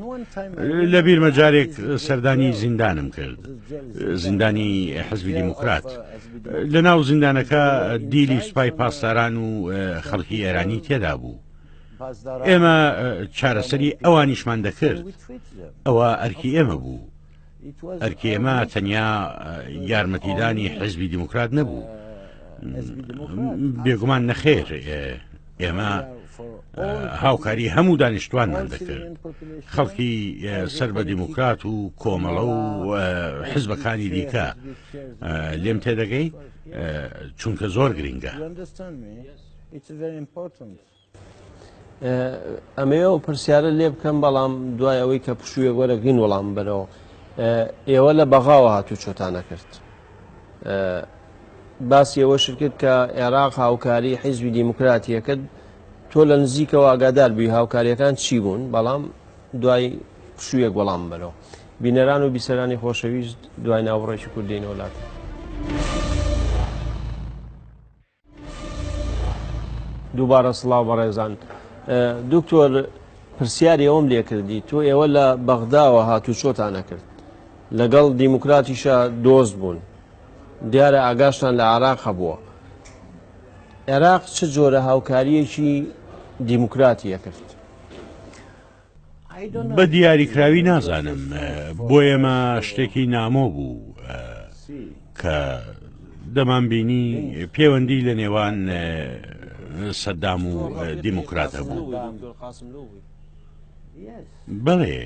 لە بیرمە جارێک سەردانی زیندانم کرد زیندانی حزبی دیموکرات لە ناو زیندانەکە دیلی سوپای پاسداران و خەڵکی ئێرانی تێدا بوو ئێمە چارەسەری ئەوانیشمان دەکرد ئەوە ئەرکی ئێمە بوو ئەرکی ئێمە تەنیا یارمەتیدانی حزبی دیموکرات نەبوو بێگومان نەخێر ئێمە هاوکاری هەموو دانیشتوانمان دەکرد خەڵکی سەر بە دیموکرات و کۆمەڵە و حزبەکانی دیکە لێم تێدەگەی چونکە زۆر گرنگە. ئەمەوێ ئەو پرسیارە لێ بکەم بەڵام دوای ئەوەی کە پشوویەک وەرەگرین وەڵام بەرەوە ئێوە لە بەغاوە هاتوچۆتانە کرد باسی ئەوەشت کرد کە عێراق هاوکاری حیزبی دیموکراتیە کرد تۆ لە نزیکەوە ئاگادار بووی هاوکاریەکان چی بوون بەڵام دوای پشوویەک وەڵام بەرەوە بینەران و بیسەرانی خۆشەویست دوای ناوبڕێکی کوردینەوە لات. دووبارە سڵاو بەڕێزان دکتۆر پرسیاری ئەوم لێکردی تۆ ئێوە لە بەغداوە هاتوچۆتان نەکرد لەگەڵ دیموکراتیشە دۆست بوون دیارە ئاگاشتان لە عراق هەبووە عێراق چ جۆرە هاوکاریەکی دیموکراتیە کرد؟ بە دیاریکراوی نازانم بۆ ئێمە شتێکی نامۆ بوو کە دەمانبینی پەیوەندی لە نێوان سەدام و دیموکرات هەبوو بەڵێ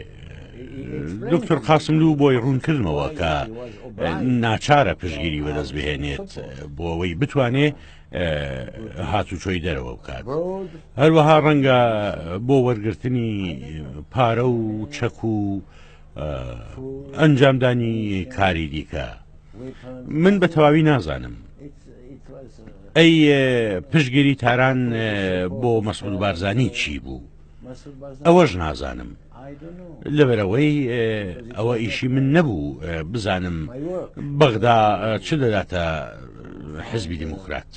دکتۆر قاسملوو بۆی ڕوونکردمەوە کە ناچارە پشگیری بەدەست بهێنێت بۆ ئەوەی بتوانێ هاتوچۆی دەرەوە بکات هەروەها ڕەنگە بۆ وەرگرتنی پارە و چەک و ئەنجامدانی کاری دیکە من بە تەواوی نازانم ئەی پشگیری تاران بۆ مەسعود بارزانی چی بوو ئەوەش نازانم لەبەرئەوەی ئەوە ئیشی من نەبوو بزانم بەغدا چ دەداتە حزبی دیموکرات.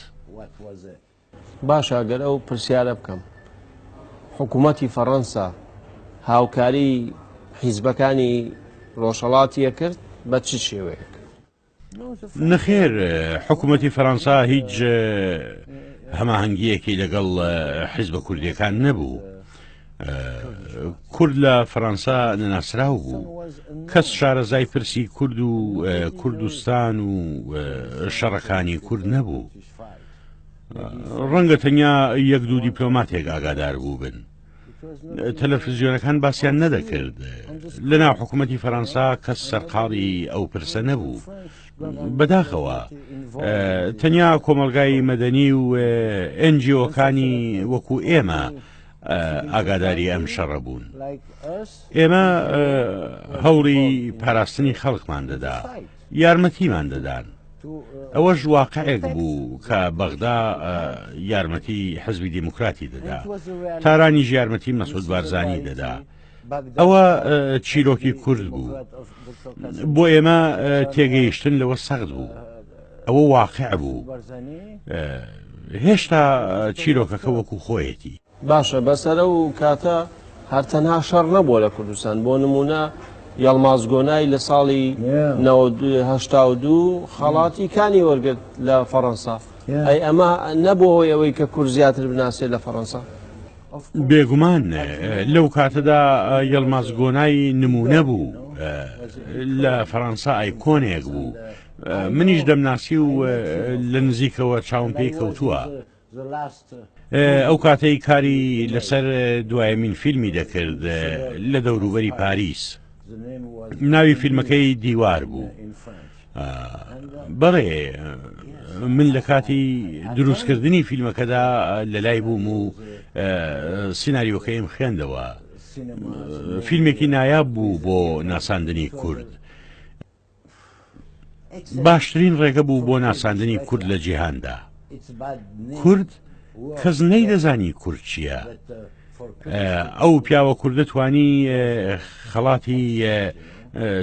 باشە گەر ئەو پرسیارە بکەم حکوومەتی فەڕەنسا هاوکاری حیزبەکانی ڕۆژهەڵاتیە کرد بە چ شێوەیەک؟ نەخێر حکوومەتی فەرەنسا هیچ هەماهەنگییەکی لەگەڵ حیزبە کوردیەکان نەبوو. کورد لە فەرەنسا نەناسراو بوو. کەس شارەزای پرسی کورد و کوردستان و شەڕەکانی کورد نەبوو. ڕەنگە تەنیا یەک دوو دیپلۆماتێک ئاگادار بووبن. تەلەفزیۆنەکان باسیان نەدەکرد لەناو حکوومەتی فەرەنسا کەس سەرقاڵی ئەو پرسە نەبوو بەداخەوە تەنیا کۆمەلگای مەدەنی و ئەنجیۆکانی وەکو ئێمە ئاگاداری ئەم شەڕە بوون ئێمە هەوڵی پاراستنی خەڵکمان دەدا یارمەتیمان دەدان ئەوەش واقعێک بوو کە بەغدا یارمەتی حزبی دیموکراتی دەدا، تارانیش یارمەتی مەسعود بارزانی دەدا. ئەوە چیرۆکی کورد بوو. بۆ ئێمە تێگەیشتن لەوە سەخت بوو. ئەوە واقع بوو. هێشتا چیرۆکەکە وەکو خۆیەتی. باشە بەس هەر ئەو کاتە هەر تەنها شەڕ نەبووە لە کوردستان بۆ نمونە یەڵماز گۆنای لە ساڵی 82 خەڵاتی کانی وەرگرت لە فەڕەنسا ئەی ئەمە نەبوو هۆی ئەوەی کە کورد زیاتر بناسێت لە فەڕەنسا؟ بێگومان لەو کاتەدا یەڵماز گۆنای نمونە بوو لە فەڕەنسا ئایکۆنێک بوو منیش دەمناسی و لە نزیکەوە چاوم پێی کەوتووە. ئەو کاتەی کاری لەسەر دوایەمین فیلمی دەکرد لە دەوروبەری پاریس ناوی فیلمەکەی دیوار بوو بەڵێ من لە کاتی دروستکردنی فیلمەکەدا لە لای بووم و سیناریۆکەیم خوێندەوە فیلمێکی نایاب بوو بۆ ناساندنی کورد باشترین ڕێگە بوو بۆ ناساندنی کورد لە جیهاندا. کورد کەس نەیدەزانی کورد چییە. ئەو پیاوە کوردە توانی خەڵاتی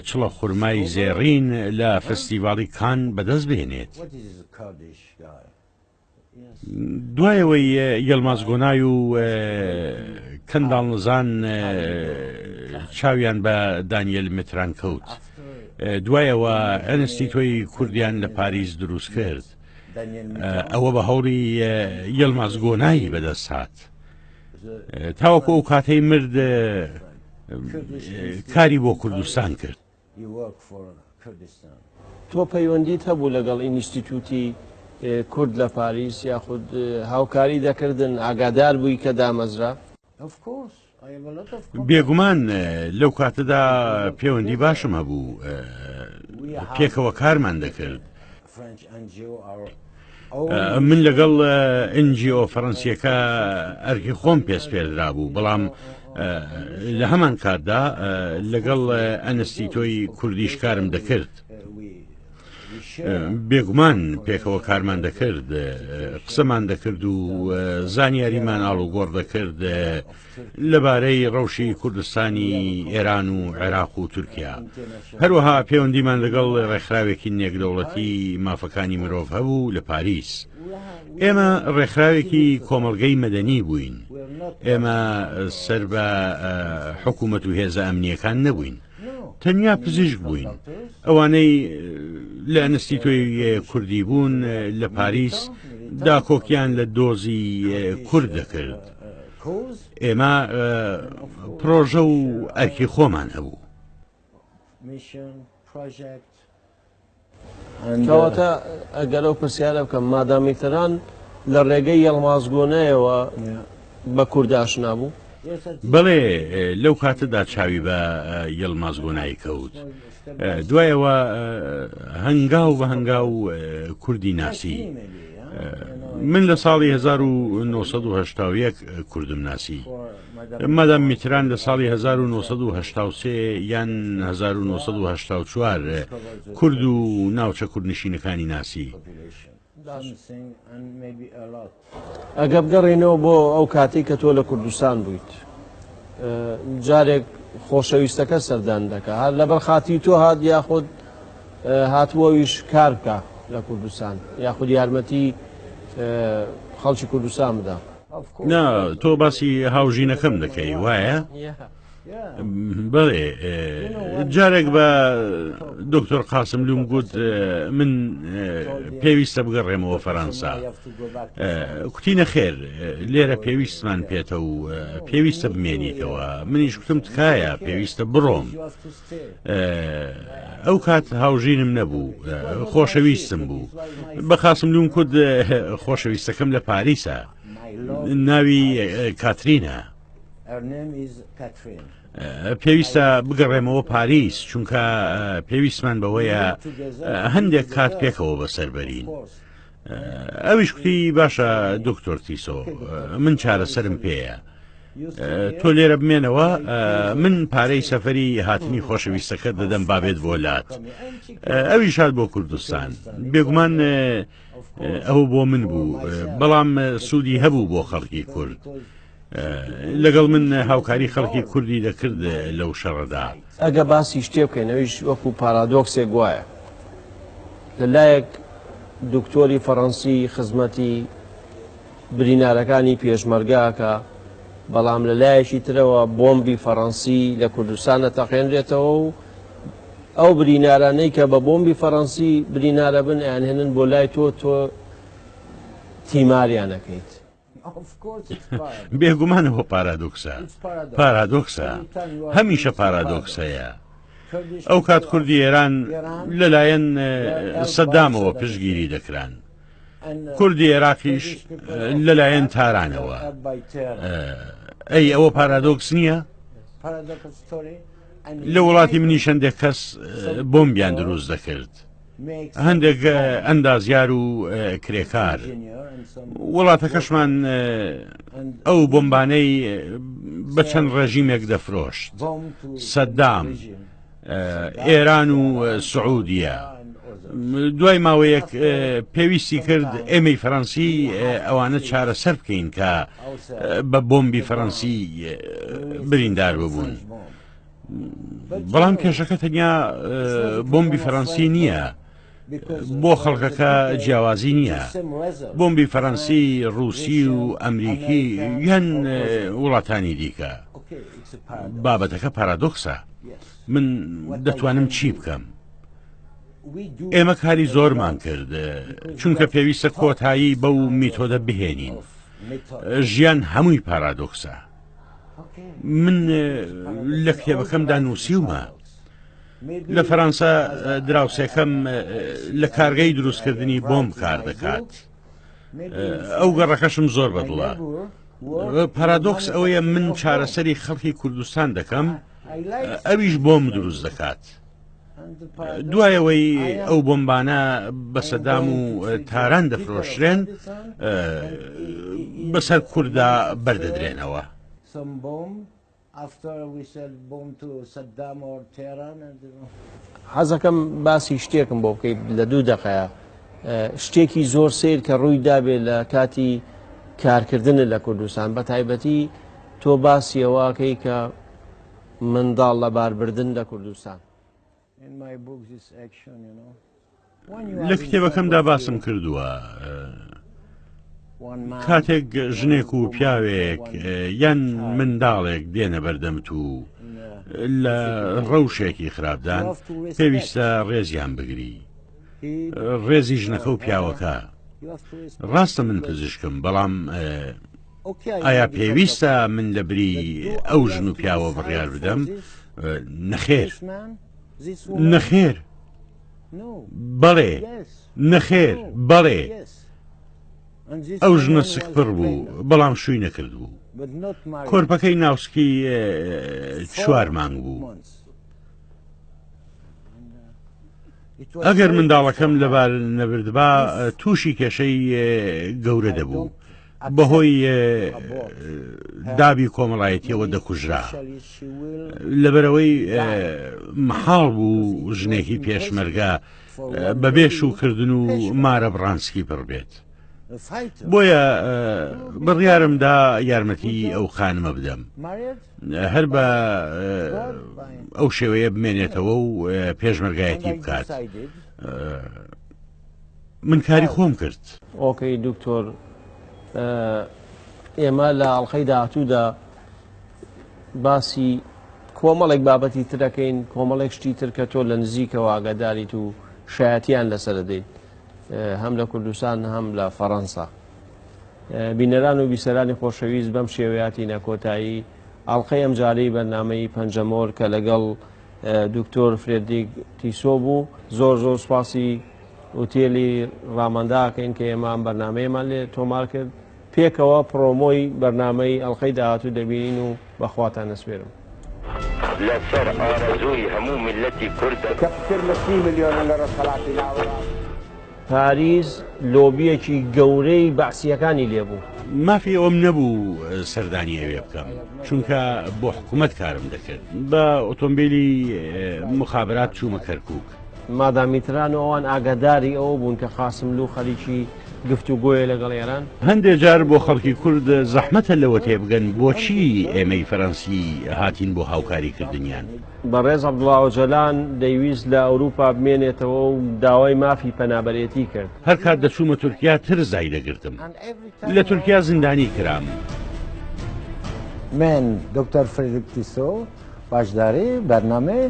چڵە خورمای زێڕین لە فستیڤاڵی کان بەدەست بهێنێت. دوای ئەوەی یەلماز گۆنای و کەنداڵ نزان چاویان بە دانیێل متران کەوت دوای ئەوە ئەنستیتۆی کوردیان لە پاریس دروست کرد ئەوە بە هەوڵی یەلماز گۆنایی بەدەست هات تاوەکو ئەو کاتەی مرد کاری بۆ کوردستان کرد. تۆ پەیوەندیت هەبوو لەگەڵ ئینیستیتوتی کورد لە پاریس یاخود هاوکاری دەکردن ئاگادار بووی کە دامەزرا؟ بێگومان لەو کاتەدا پەیوەندی باشم هەبوو پێکەوە کارمان دەکرد. من لەگەڵ NGO فەڕەنسیەکە ئەرکی خۆم پێسپێردرابوو، بەڵام لە هەمان کاتدا لەگەڵ ئەنستیتۆی کوردیش کارم دەکرد. بێگومان پێکەوە کارمان دەکرد، قسەمان دەکرد و زانیاریمان ئاڵوگۆڕ دەکرد لەبارەی ڕەوشی کوردستانی ئێران و عێراق و تورکیا. هەروەها پەیوەندیمان لەگەڵ ڕێکخراوێکی نێکدەوڵەتی مافەکانی مرۆڤ هەبوو لە پاریس. ئێمە ڕێکخراوێکی کۆمەڵگەی مەدەنی بووین. ئێمە سەر بە حکوومەت و هێزە ئەمنییەکان نەبووین. تەنیا پزیشک بووین. ئەوانەی لە ئەنستیتۆی کوردی بوون لە پاریس داکۆکیان لە دۆزی کورد دەکرد. ئێمە پرۆژە و ئەرکی خۆمان هەبوو. کەواتە ئەگەر ئەو پرسیارە بکەم مادام میتران لە ڕێگەی یەڵمازگۆنەیەوە بە کورد ئاشنا بوو؟ بەڵێ لەو کاتەدا چاوی بە یەڵمازگۆنای کەوت. دوایەوە هەنگاو بە هەنگاو کوردی ناسی. من لە ساڵی 1970 کوردم ناسی. مادام میتران لە ساڵی 1983 یان 1984 کورد و ناوچە کوردنشینەکانی ناسی. ئەگە بگەڕێینەوە بۆ ئەو کاتەی کە تۆ لە کوردستان بوویت جارێک خۆشەویستەکە سەردان دەکا هەر لەبەر خاتری تۆ هات یاخود هاتبوو ئەویش کار بکە لە کوردستان یاخود یارمەتی خەڵکی کوردستان بدا نا تۆ باسی هاوژینەکەم دەکەی وایە؟ بەڵێ جارێک بە دکتۆر قاسم لوم گوت من پێویستە بگەڕێمەوە فەرەنسا کوتی نەخێر لێرە پێویستمان پێتە و پێویستە بمێنیتەوە منیش کوتم تکایە پێویستە بڕۆم ئەو کات هاوژینم نەبوو خۆشەویستم بوو بە قاسم لوم کوت خۆشەویستەکەم لە پاریسە ناوی کاترینە پێویستە بگەڕێمەوە پاریس چونکە پێویستمان بەوەیە هەندێک کات پێکەوە بەسەر بەرین. ئەویش کوتی باشە دکتۆر تیسۆ من چارەسەرم پێیە. تۆ لێرە بمێنەوە من پارەی سەفەری هاتنی خۆشەویستەکە دەدەم بابێت بۆ لات ئەویش هات بۆ کوردستان بێگومان ئەو بۆ من بوو بەڵام سوودی هەبوو بۆ خەڵکی کورد لەگەڵ من هاوکاری خەڵکی کوردی دەکرد لەو شەڕەدا. ئەگە باسی شتێ بکەین ئەویش وەکو پارادۆکسێک وایە لە لایەک دکتۆری فەڕەنسی خزمەتی برینارەکانی پێشمەرگە ئەکا بەڵام لە لایەکی ترەوە بۆمبی فەڕەنسی لە کوردستان ئەتەقێنرێتەوە و ئەو برینارانەی کە بە بۆمبی فەڕەنسی برینارە بن ئەیانهێنن بۆ لای تۆ تۆ تیماریان ئەکەیت. بێگومان ئەوە پارادۆکسە پارادۆکسە هەمیشە پارادۆکس هەیە ئەو کات کوردی ئێران لەلایەن سەدامەوە پشتگیری دەکران کوردی عێراقیش لەلایەن تارانەوە ئەی ئەوە پارادۆکس نییە؟ لە وڵاتی منیش هەندێک کەس بۆمبیان دروست دەکرد هەندێک ئەندازیار و کرێکار وڵاتەکەشمان ئەو بۆمبانەی بە چەند ڕێژیمێک دەفرۆشت سەدام ئێران و سعودیە دوای ماوەیەک پێویستی کرد ئێمەی فەرەنسی ئەوانە چارەسەر بکەین کە بە بۆمبی فەرەنسی بریندار ببوون. بەڵام کێشەکە تەنیا بۆمبی فەرەنسی نییە بۆ خەڵکەکە جیاوازی نییە بۆمبی فەرەنسی ڕووسی و ئەمریکی یان وڵاتانی دیکە بابەتەکە پارادۆکسە من دەتوانم چی بکەم ئێمە کاری زۆرمان کرد چونکە پێویستە کۆتایی بەو میتۆدە بهێنین ژیان هەمووی پارادۆکسە من لە کتێبەکەمدا نووسیومە لە فەرەنسا دراوسێکەم لە کارگەی دروستکردنی بۆمب کار دەکات ئەو گەڕەکەشم زۆر بەدڵە پارادۆکس ئەوەیە من چارەسەری خەڵکی کوردستان دەکەم ئەویش بۆم دروست دەکات. دوای ئەوەی ئەو بۆمبانە بە سەدام و تاران دەفرۆشرێن بەسەر کووردا بەردەدرێنەوە. حەزەکەم باسی شتێکم بۆ بکەیت لە دوو دەقەیە شتێکی زۆر سیر کە ڕووی دابێ لە کاتی کارکردن لە کوردستان بە تایبەتی تۆ باسیەوەکەی کە منداڵ لەباربردن لە کوردستان. لە کتێبەکەمدا باسم کردووە کاتێک ژنێک و پیاوێک یان منداڵێک دێنە بەردەمت و لە ڕەوشێکی خراپدان پێویستە ڕێزیان بگری ڕێزی ژنەکە و پیاوەکە ڕاستە من پزیشکم بەڵام ئایا پێویستە من لە بری ئەو ژن و پیاوە بڕیار بدەم؟ نەخێر. نەخێر. بەڵێ. نەخێر. بەڵێ. ئەو ژنە سکپڕ بوو، بەڵام شووی نەکردبوو. کۆرپەکەی ناوسکی چوار مانگ بوو. ئەگەر منداڵەکەم لەبار نەبردبا تووشی کێشەی گەورە دەبوو. بەهۆی دابی کۆمەڵایەتیەوە دەکوژرا لەبەرەوەی مەحاڵ بوو ژنێکی پێشمەرگە بەبێ شووکردن و مارە بڕانسکی پڕ بێت بۆیە بڕیارمدا یارمەتی ئەو خانمە بدەم هەر بە ئەو شێوەیە بمێنێتەوە و پێشمەرگایەتی بکات من کاری خۆم کرد. ئۆکەی دکتۆر ئێمە لە ئەڵلقەی داهاتوودا باسی کۆمەڵێک بابەتی ترەکەین کۆمەڵێک شتی تر کە تۆ لە نزیکەوە ئاگاداریت و شایەتیان لەسەر دەیت هەم لە کوردستان هەم لە فەڕەنسا بینەران و بیسەرانی خۆشەویست بەم شێوەیاتی نەکۆتایی ئاڵلقەی ئەمجارەی بەرنمەی پەنجەمۆر کە لەگەڵ دکتۆر فرێدریک تیسۆ بوو زۆر زۆر سوپاسی ئوتێلی ڕاماندا ئەکەین کە ئێمە ئەم بەرنمەیەمان لێ تۆمار کرد پێکەوە پرۆمۆی بەرنمەی ئەڵلقەی داهاتوو دەبینین و بەخواتان نەسپێرم. لەسەر ئارەزووی هەموو میللەتی کوردە. کە پتر لە سی ملیۆنن لە ڕۆژهەڵاتی ناوەڕاست. پاریس لۆبییەکی گەورەی بەعسییەکانی لێبوو. مافی ئەوەم نەبوو سەردانی ئەوێ بکەم، چونکە بۆ حکومەت کارم دەکرد. بە ئۆتۆمبیلی موخابرات چوومە کەرکووک. مادام میتران و ئەوان ئاگاداری ئەوە بوون کە قاسملوو خەریکی گفتوگۆیە لەگەڵ ئێران. هەندێ جار بۆ خەڵکی کورد زەحمەتە لەوە تێبگەن بۆچی ئێمەی فەرەنسی هاتین بۆ هاوکاریکردنیان. بەڕێز عەبدوڵا ئۆجەلان دەیویست لە ئەوروپا بمێنێتەوە و داوای مافی پەنابەرێتی کرد. هەر کات دەچوومە تورکیا ترس دایدەگرتم. لە تورکیا زیندانی کرام. من دکتۆر فریدریک تیسۆ بەشداری بەرنامەی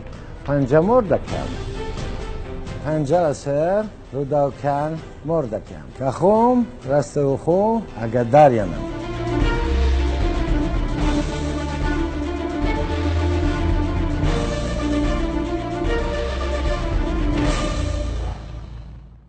پەنجەمۆر دەکەم. پەنجە لەسەر ڕووداوکان مۆر دەکەم کە خۆم ڕاستەوخۆ ئاگاداریانم.